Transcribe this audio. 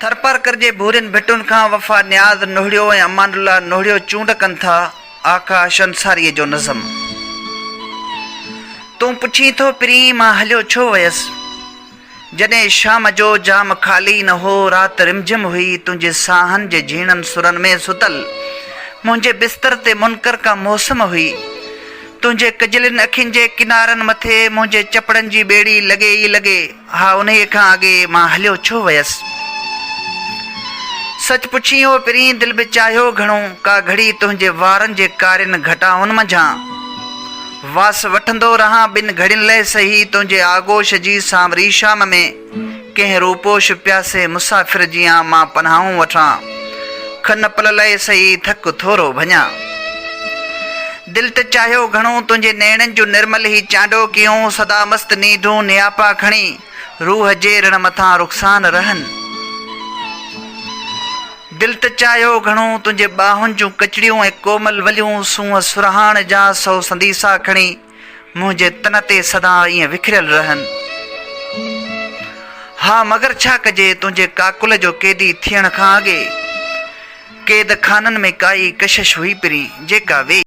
ٿرپارڪر جي ڀورين ڀٽن کان وفا نياز نوهڙيو ۽ امان الله نوهڙيو چونڊ ڪن ٿا آڪاش انصاريء جو نظم تون پڇين ٿو پرين مان هليو ڇو ويس جڏهن شام جو جام خالي نه هو رات رمجھم هئي تنهنجي ساهن جي جهيڻن سرن ۾ ستل منهنجي بستر تي منڪر ڪا موسم هئي تنهنجي ڪجلين اکين جي ڪنارن مٿي منهنجي چپڙن جي ٻيڙي لڳي ئي لڳي ها انهيء کان اڳي مان هليو ڇو ويس؟ سچ پڇين او پرين دل به چاهيو گهڻو ڪا گهڙي تنهنجي وارن جي ڪارين گهٽائن منجهان واس وٺندو رهان ٻن گهڙين لئه سهي تنهنجي آغوش جي سانوري شام ۾ ڪنهن روپوش پياسي مسافر جيان مان پناهون وٺان کن پل لئه سهي ٿڪ ٿورو ڀڃان. دل ته چاهيو گهڻو تنهنجي نيڻن جون نرمل هي چانڊوڪيون سدا مست نينڍون نياپا کڻي روح جي رڻ مٿان رخسان رهن. دل ته چاهيو گهڻو تنهنجي ٻانهن جون ڪچڙيون ۽ ڪومل وليون سونهن سرهاڻ جا سو سنديسا کڻي منهنجي تن تي سدا ائين وکريل رهن. ها مگر ڇا ڪجي تنهنجي ڪاڪل جو قيدي ٿيڻ کان اڳي قيد خانن ۾ ڪائي ڪشش هئي پرين جيڪا ويئي.